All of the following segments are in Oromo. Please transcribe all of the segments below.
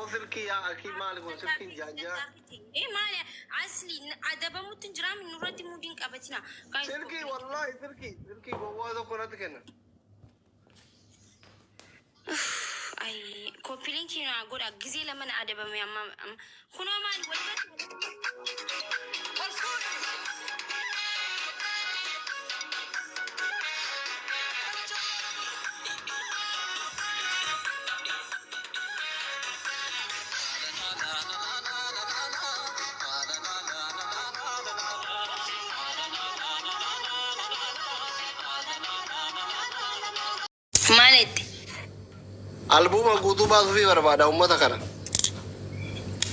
Aboo silkii yaa akii maali kun silkiin jaanjaa. Maali asli adabamutti hin jiraam nurratti muudiin qabatina. Guys, Silkii wallaahi silkii silkii gowwaa tokko natti kenna. Ay, copy link naa godha gizee lama na adabame amma amma. Kunoo maali walirratti. Maalitti? Albuuma guutuu baasuufii barbaada uummata kana.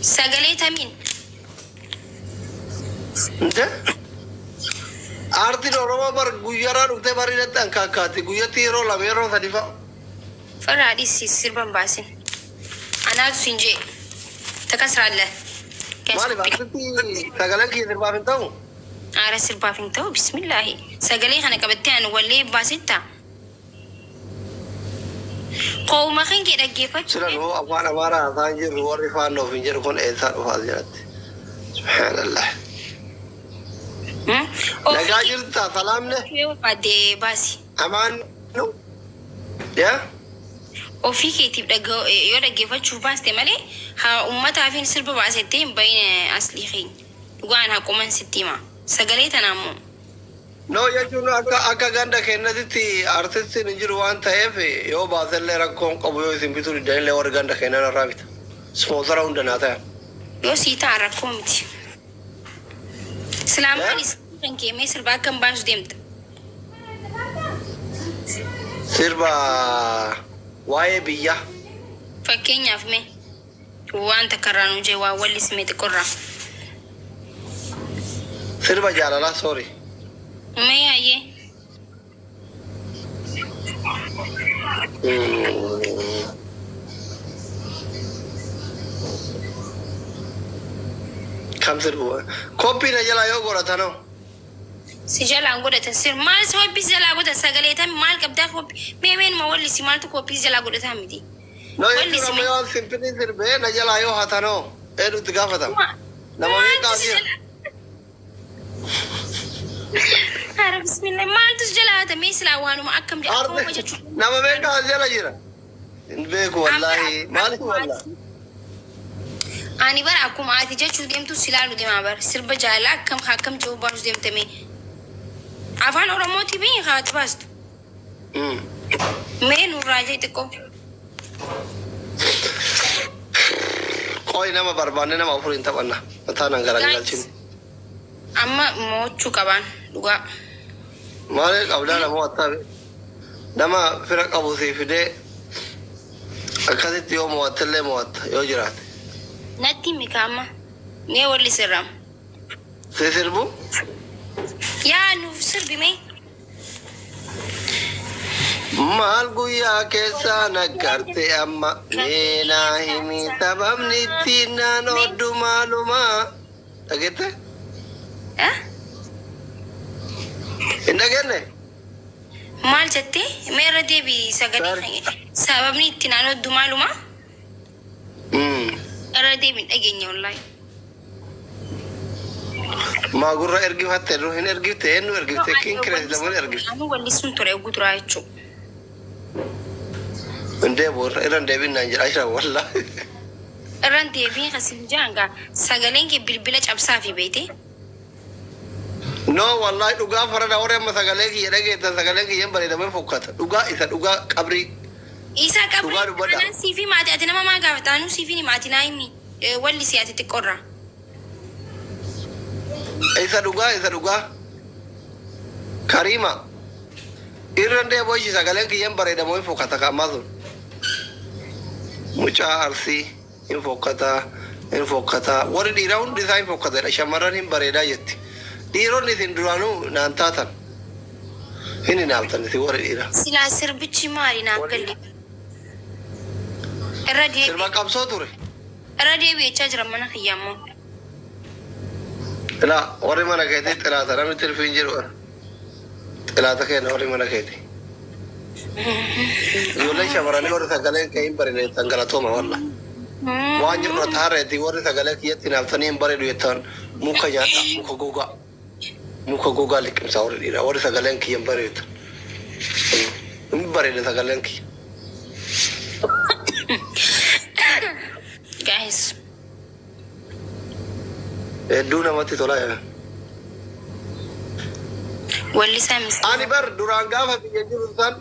Sagalee tamiin. Nte? Aartiin Oromoo bar guyyaarraa dhuftee bareedatti ankaakkaatti. Guyyatti yeroo lama yeroo sadi fa'a. Firraa dhiisi sirban baasin. Anaatu siin jee. Takasraalle. Maaliif artisti sagaleen kiyya sirbaaf hin ta'u? Aara sirbaaf hin ta'u bismillaahi. Sagalee kana qabattee ani wallee baasitta. Kooma kan kee dhaggeeffachuu. Sila nuu afaan Amaaraa haasaan jirru warri faannoof hin jedhu kun eessaa dhufaa jalatti. Subhaanallah. Nagaa jirta salaamne Yoo barbaadde baasi. amaan nu. Yaa? Ofii keetiif yoo dhaggeeffachuuf baaste malee haa uummataafin sirba baasettee hin bahin aslii keenya. Dhugaan haquman sitti hima. Sagalee tanaa immoo. No jechuun akka ganda keenyatti artistiin hin jiru waan ta'eef yoo baasellee rakkoon qabu yoo isin bituu diddanillee warri ganda keenyan irraa bita. Sponsor hunda naa ta'an. Yoo sii ta'an rakkoo miti. Silaa maali kan keemee sirba akkam baasu deemta? Sirba waa'ee biyyaa. Fakkeenyaaf mee waan takka irraa nuu jee waa wallisime xiqqoorraa. Sirba jaalalaa, sorry. Mee hayyee. Kam sirbu? Koppii na jalaa yoo godhatanoo. Si jalaan godhatan sir maal si hobbis jalaa godhatan sagalee tam maal qabdaa koppii mee meenuma wallisi maaltu koppii si jalaa godhataa miti. No jechuun Wallisi amma mee. yoo simpilii sirbee na jalaa yoo hatanoo eenyutti gaafatama? Nama Maaltu meeqaa si jira? jalaa? Haara bismillah maaltu si jalaa hata mee silaa waanuma akkam jedha akkuma jechuudha. Nama meeqaa as jala jira? Hin beeku wallaahi. Maaliif wallaahi? Ani bara akkuma ati jechuu deemtu silaalu deemaa bara sirba jaalala akkam akkam jiru baasu deemtame. Afaan Oromooti bii haati baastu. Mee nurraa jee xiqqoo. Qoy nama barbaanne nama afur hin taphanna. Mataa nan garagalchin. Amma mo'achuu qabaan dhugaa. Maaliif qabdaa nama wattabe? Nama fira qabu sii fidee akkasitti yoo mo'attellee mo'atta yoo jiraate. Natti himi kaama. Mee walli sirram. Si sirbu? Yaa nuuf sirbi mee. Maal guyyaa keessaa naggarte amma mee naa himi sababni ittiin naan oddu maaluma. Dhageette? Eh? Hin dhageenne? Maal jettee? Mee irra deebii sagalee sababni itti naan oddu maaluma? Irra deebiin dhageenya wallaahi. Maa gurra ergifatte nu hin ergifte eenyu ergifte kin kireessite mun ergifte. Anu wallisuun ture oguu duraa jechuudha. Hin deebi'u irra hin deebiin naan jedha jira wallaahi. Irra deebiin kasin jaanga sagaleen kee bilbila cabsaa fi beete. No wallaahi dhugaa farada warri amma sagalee kiyya dhageettan sagaleen kiyya hin bareedamee fokkata. Dhugaa isa dhugaa qabrii. Isa qabri Dhugaa dubbadha. anaan siifi maatii ati nama maa gaafata anuu siifi maatii naa himi wallisi ati xiqqoorraa. Isa dhugaa isa dhugaa. Kariima. Irra hin deebi'u ishii sagaleen kiyya hin bareedamoo hin fokkata kaammaa sun. Mucaa Arsii hin fokkataa hin fokkataa warri dhiiraa hundi isaa hin fokkatedha shamarran hin bareedaa jetti. Dhiironni isin duraanuu naan taatan hin hinaaftan isin warri dhiiraa. Silaa sirbichi maali naaf galle. Irra Sirba deebi qabsoo ture. irra deebi'echaa jira mana kiyya ammoo. Ilaa warri mana keetii xilaata namni tirfiin jiru xilaata kenna warri mana keetii. Ijoolleen shamarranii warri sagaleen kee hin bareedan galatooma walla. Waan jedhu taarreetti warri sagalee kiyyatti naaftanii hin bareedu jettan muka nyaadha, muka gogaa. Muka gogaa liqimsaa warri dhiiraa, warri sagaleen kiyya hin bareedu. Hin bareeda sagaleen kiyya. Guys. Hedduu namatti tola yaa. Wallisaa miskiina. Ani bar duraan gaafa biyya jiru san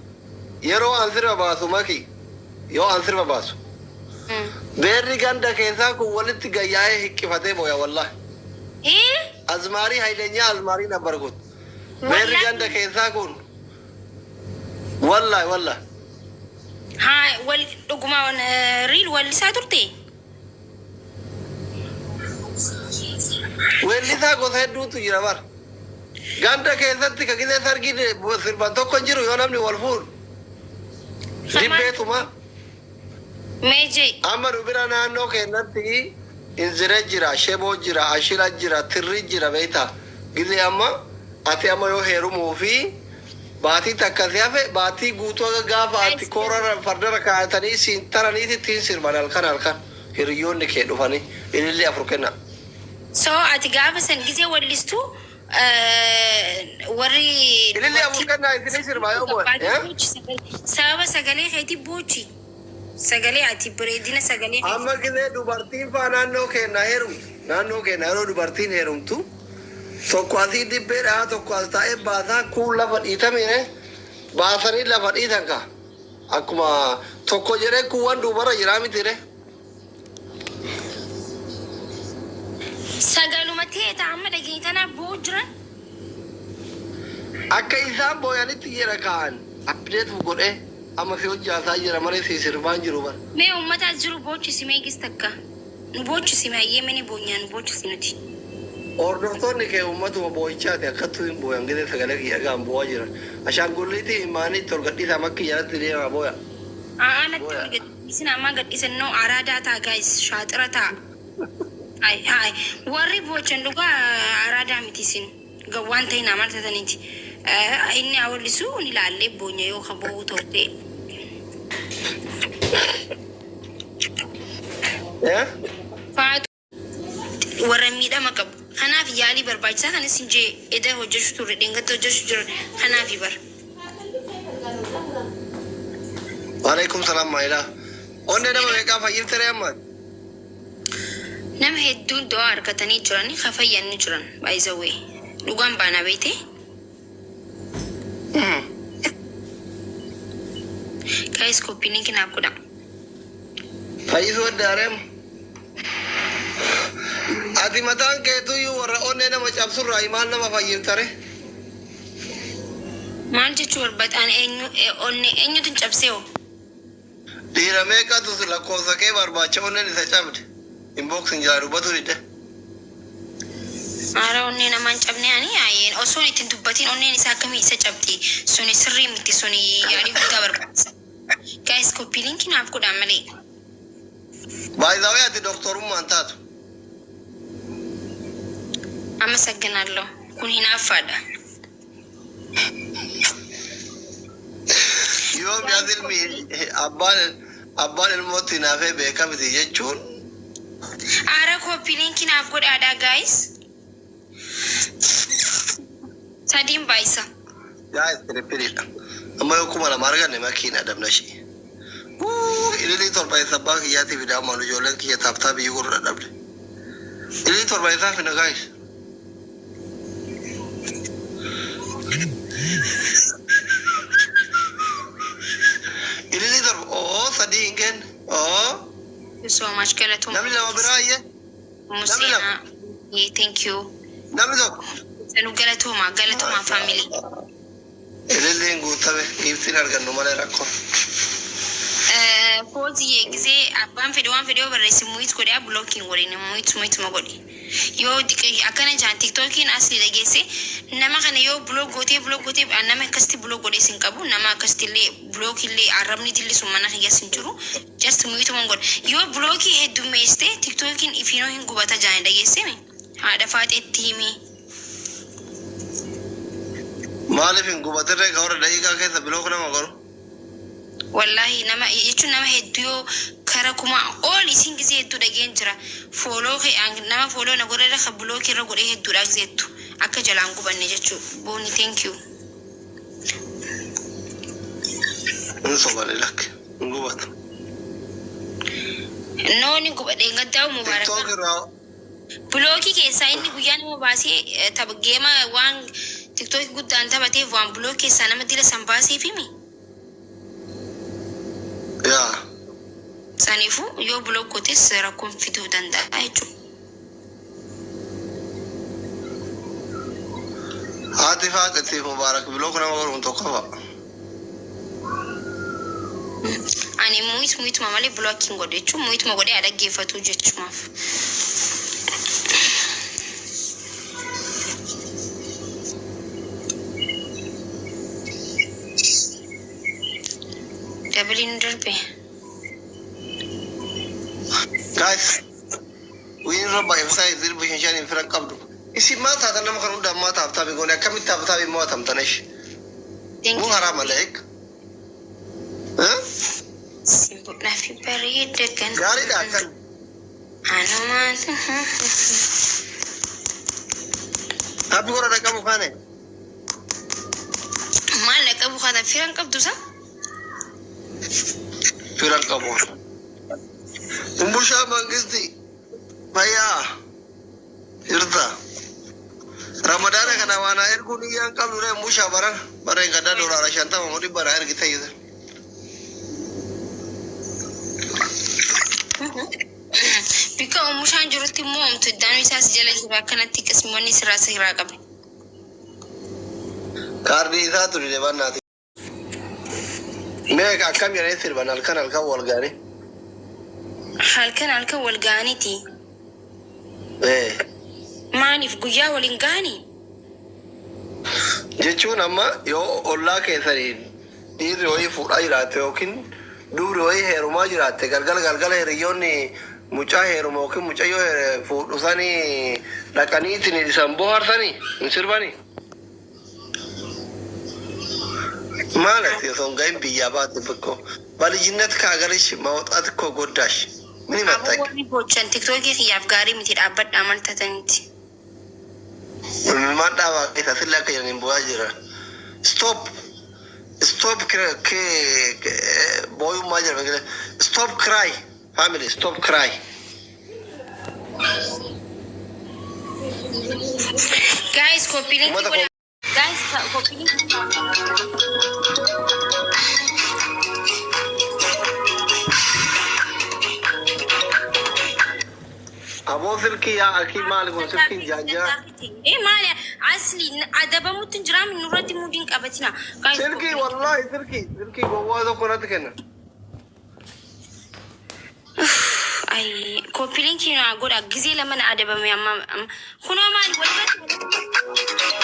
yeroo an sirba baasu maki yoo an sirba baasu beerri ganda keessaa kun walitti gayyaa'ee hiqqifatee booya wallahi. Eh? Azmaarii haylenyaa azmaarii nabbar kun. Beerri ganda keessaa kun wallahi wallahi. Haa, wal dhuguma real wallisaa turte? Weellisaa gosa hedduutu jira bar. Ganda keessatti ka gisee sargii sirban tokko hin jiru yoo namni wal fuudhu. Dibbeetuma. Meejee. Amma nu bira naannoo keenyatti inzire jira, sheboo jira, ashira jira, tirri jira beektaa. Gisee amma ati amma yoo heerumuu fi baatii takka si hafe baatii guutuu akka gaafa ati koora fardarra kaa'atanii siin taraniiti ittiin sirban halkan halkan hiriyoonni kee dhufanii ilillee afur kenna. So ati gaafa san gisee wallistu warri Ilillee afur kennaa isinii sirbaa yoo bu'e. Sababa sagalee keetii boochi. Sagalee ati bareedina sagalee keetii. Amma gisee dubartiin faa naannoo keenya heerumtu, naannoo keenya yeroo dubartiin heerumtu tokko asii dibbee dhahaa, tokko as taa'ee baasaa, kuun lafa dhiitamine baasanii lafa dhiitan ka akkuma tokko jedhee kuuwwan duubarra jiraa mitire. Sagaluma ta'e ta'a amma dhageenye tanaaf boo'u jiran. Akka isaan booyanitti jira kaan update godhee amma si hojjaasaa jira malee si sirbaan jiru bara. Mee uummata as jiru boochisi meegis takka. Nu boochisi hayyee mini boonyaa nu boochisi nuti. Hordoftoonni kee uummatuma boo'ichaati, akkattuu hin booyan gisee sagalee kiyya gaan boo'aa jiran. Ashaangulliitii himaanii itti ol gadhiisaa makki jalatti deemaa booya. A'aa, natti ol gadhiisin, ammaa gadhiisan noo araadaa ta'a guys, shaaxira ta'a. Hai hai, warri boochan dhugaa araadaa miti isin waan ta'in amal tataniiti. Inni hawallisu ni ilaallee boonya yoo ka boo'u ta'u ta'e. Eh? Faatu warra miidhama qabu. Kanaaf yaalii barbaachisaa kanas hin jee eda hojjechuu turre, dheengatta hojjechuu jiran kanaafi bara. Waalaikum salaam maayilaa. Onnee nama meeqaa fayyifte ree ammaan? Nama hedduun du'aa argatanii jiran, ka fayyanni jiran, by the way. Dhugaan baanaa beekte. Guys, copy link naaf godha. Fayyisuu adda. Ati mataan keetuyyuu warra onnee nama cabsurraa maal nama fayyifta ree? Maal jechuu barbaadaan? Eenyu onnee eenyutu hin cabsee hoo? Dhiira meeqatu lakkoofsa kee barbaacha onneen isa cabde? Inbox hin jira dubbatu didde. Haara, onnee namaa hin cabne ani haayeen osoo ittiin dubbatiin onneen isaa akkamii isa cabdi? Suni sirrii miti, suni yaalii guddaa barbaachisa. Guys, copy link naaf godhaa malee. Baay'isaawee ati doktorummaan taatu. አመሰግናለሁ። Kun hinaaffaadha. Yoo mi'as ilmi abbaan ilmootti hinaafee beekamti jechuun. Aara, copy link naaf godhaadha guys. Sadiin baay'isa. Yaa istirippiriidha. Amma yoo 2000 arganne makiin adamna ishee. Ililii torba eessa abbaa kiyyaatii fidaa ammaan ijoolleen kiyya taaptaa biyyi gurra dhabde. Ililii torba eessaa fina guys? Ililii torba oo sadii hin kenne oo. You so much, galatooma. Namni lama biraa iyyee namni lama. Museenaa. Yeah, thank you. Namni tokko. Sanu galatooma, galatooma family. Ililliin guutame giiftiin argannu malee rakkoo. Pooziyyee gisee abbaan fedhe waan fedhe yoo barreesse mute godhe, blocking godhe, mute mute ma godhe. Yoo akkana jaan TikTokiin asli dhageesse nama kana yoo block gootee block gootee nama akkasitti block godhee sin qabu, nama akkasitti illee block illee arrabni dilli sun mana kiyya sin jiru, just mute ma godhe. Yoo blockii heddummeessite TikTokiin ifiinoo hin gubata jaan dhageesse haadha faaxeetti himi. Maaliif hin gubatirree ka warra daqiiqaa keessa block nama godhu? Wallaahi nama jechuun nama hedduu yoo kara kuma ol isin gisee hedduu dhageen jira. Follow kee nama follow na godhe ka block irra godhee hedduudha giseettu akka jalaan gubanne jechuu. Booni, thank you. Hin sobani, lakke hin gubatu. Nooni gubadhe gaddaa'u Mubaarak. TikTok irraa. Block keessaa inni guyyaa nama baasee tapha game waan TikTok guddaan taphateef waan block keessaa nama dila san baaseef himi. Yaa. Saniifuu yoo block gootes rakkoon fiduu danda'a jechuudha. Haati faaqatiif Mubaarak block nama godhuun tokko fa'a. Ani mute muteuma malee blockiin godhu jechuun muteuma godhee haa dhaggeeffatu jechumaaf. Doubleiin darbe. Guys, win rabba ibsaa sirbi shan shaniin firan qabdu. Isin maal taatan? Nama kan hunda ammaa tap tap goone akkamitti tap tap immoo atamtanish? Thank Muu you. haraam aleek. Simboodhaa fi bareeda gan. Gaariidha akkan. Anumaan. Tap godha dhaqabu kaane. Maal dhaqabu kana firan qabdu sa? Firan qabu. Umbushaa Mangisti fayyaa jirta. Ramadaana kana waan haa erguu niyyaan qabdu ree umbushaa baran bareen gaddaa $50 moo 100 naa ergite jira. Bikka oomishaan jirutti immoo omtu iddaanuu isaas jala jira, akkanatti qismoonni sirraa sirraa qabe. Kaardii isaa ture bannaati. Mee akkam jedhanii sirban halkan halkan wal ga'anii? Halkan halkan wal ga'aniiti. Ee. Maaliif guyyaa waliin ga'anii? Jechuun amma yoo ollaa keessanii dhiirri wayii fuudhaa jiraatte yookiin dubri wayii heerumaa jiraatte, galgala galgala hiriyoonni mucaa heeruma yookiin mucayyoo fuudhu sanii dhaqanii ittiin isan bohaarsanii hin sirbanii. Maal ati osoo hin gahin biyyaa baate bakko በልጅነት ከሀገርሽ መውጣት እኮ ጎዳሽ። ምን Aboo ይመጣል? warri gochan TikTokii kiyyaaf gaarii miti, dhaabbadhaa maltataniiti. Maal dhaabaa keessa silla akka jedhaniin bu'aa jira. Stop, stop booyummaa jira. Stop cry, family, stop cry. Guys, copy link Uummata godhaa. Guys, copy link. Aboo silkii yaa akii, maali kun silkiin jaanjaa? Eh, maali asli adabamutti hin jiraam, nurratti muudiin qabatina. Guys, Silkii wallahi silkii silkii gowwaa tokko natti kenna. Ay, copy link naa godha. Gizee lama na adabame amma. Kunoo maali walirratti